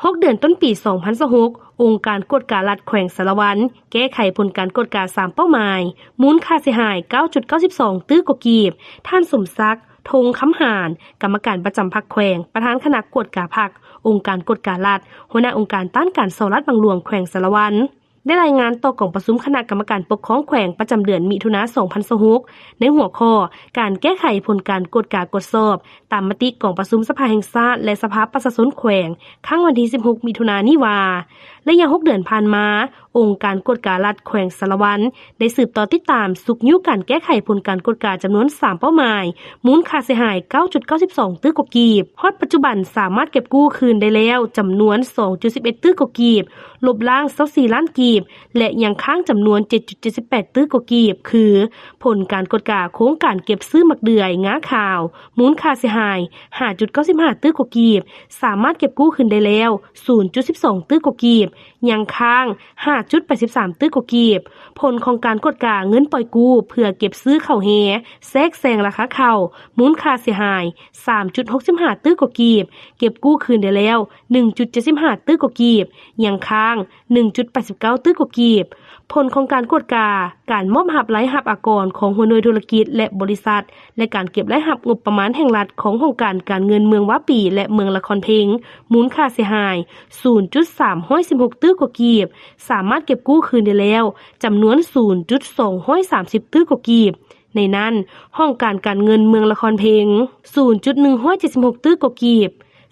ຫົກເດືອນຕົ້ນປີສອງພັນຊາວຫົກ ອົງການກວດກາລັດແຂວງສາລະວັນ ແກ້ໄຂຜົນການກວດກາສາມເປົ້າໝາຍ ມູນຄ່າເສຍຫາຍເກົ້າຈຸດເກົ້າສິບສອງຕື້ກວ່າກີບ. ທ່ານ ສົມສັກ ທົງຄຳຫານ ກຳມະການປະຈຳພັກແຂວງ, ປະທານຄະນະກວດກາພັກ, ອົງການກວດກາລັດ, ຫົວໜ້າອົງການຕ້ານການສໍ້ລາດບັງຫຼວງແຂວງສາລະວັນ ໄດ້ລາຍງານຕໍ່ກອງປະຊຸມຄະນະກຳມະການປົກຄອງແຂວງປະຈຳເດືອນມິຖຸນາສອງພັນຊາວຫົກ ໃນຫົວຂໍ້ ການແກ້ໄຂຜົນການກວດກາກວດສອບ ຕາມມະຕິກອງປະຊຸມສະພາແຫ່ງຊາດ ແລະ ສະພາປະຊາຊົນແຂວງ ຄັ້ງວັນທີສິບຫົກ ມິຖຸນານີ້ວ່າ ໄລຍະຫົກເດືອນຜ່ານມາ, ອົງການກວດກາລັດແຂວງສາລະວັນ ໄດ້ສືບຕໍ່ຕິດຕາມຊຸກຍູ້ການແກ້ໄຂຜົນການກວດກາຈຳນວນສາມເປົ້າໝາຍ ມູນຄ່າເສຍຫາຍເກົ້າຈຸດເກົ້າສິບສອງຕື້ກວ່າກີບ. ຮອດປັດຈຸບັນສາມາດເກັບກູ້ຄືນໄດ້ແລ້ວຈຳນວນສອງຈຸດສິບເອັດຕື້ກວ່າກີບ, ລົບລ້າງຊາວສີ່ລ້ານກີບ ແລະ ຍັງຄ້າງຈຳນວນເຈັດຈຸດເຈັດສິບແປດຕື້ກວ່າກີບ ຄື ຜົນການກວດກາໂຄງການເກັບຊື້ໝາກເດືອຍ, ງາຂາວ, ມູນຄ່າເສຍຫາຍຫ້າຈຸດເກົ້າສິບຫ້າຕື້ກວ່າກີບ, ສາມາດເກັບກູ້ຄືນໄດ້ແລ້ວສູນຈຸດສິບສອງຕື້ກວ່າກີບ, ຍັງຄ້າງຫ້າຈຸດແປດສິບສາມຕື້ກວ່າກີບ, ຜົນຂອງການກວດກາເງິນປ່ອຍກູ້ເພື່ອເກັບຊື້ເຂົ້າແຮ່ ແຊກແຊງລາຄາເຂົ້າ, ມູນຄ່າເສຍຫາຍສາມຈຸດຫົກສິບຫ້າຕື້ກວ່າກີບ, ເກັບກູ້ຄືນໄດ້ແລ້ວໜຶ່ງຈຸດເຈັດສິບຫ້າຕື້ກວ່າກີບ, ຍັງຄ້າງໜຶ່ງຈຸດແປດສິບເກົ້າຕື້ກວ່າກີບ. ຜົນຂອງການກວດກາ ການມອບຮັບລາຍຮັບອາກອນຂອງຫົວໜ່ວຍທຸລະກິດ ແລະ ບໍລິສັດ ແລະ ການເກັບລາຍຮັບງົບປະມານແຫ່ງລັດຂອງຫ້ອງການການເງິນເມືອງວາປີ ແລະ ເມືອງລະຄອນເພັງ ມູນຄ່າເສຍຫາຍສູນຈຸດສາມຮ້ອຍສິບຫົກຕື້ກວ່າກີບ, ສາມາດເກັບກູ້ຄືນໄດ້ແລ້ວຈຳນວນສູນຈຸດສອງຮ້ອຍສາມສິບຕື້ກວ່າກີບ. ໃນນັ້ນ, ຫ້ອງການການເງິນເມືອງລະຄອນເພັງສູນຈຸດໜຶ່ງຮ້ອຍເຈັດສິບຫົກຕື້ກວ່າກີບ,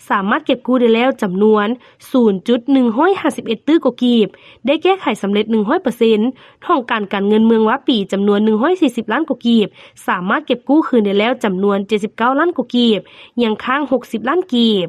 ສາມາດເກັບກູ້ໄດ້ແລ້ວຈຳນວນສູນຈຸດໜຶ່ງຮ້ອຍຫ້າສິບເອັດຕື້ກວ່າກີບ, ໄດ້ແກ້ໄຂສຳເລັດໜຶ່ງຮ້ອຍເປີເຊັນ. ຫ້ອງການການເງິນເມືອງວາປີຈຳນວນໜຶ່ງຮ້ອຍສີ່ສິບລ້ານກວ່າກີບ, ສາມາດເກັບກູ້ຄືນໄດ້ແລ້ວຈຳນວນເຈັດສິບເກົ້າລ້ານກວ່າກີບ, ຍັງຄ້າງຫົກສິບລ້ານກີບ.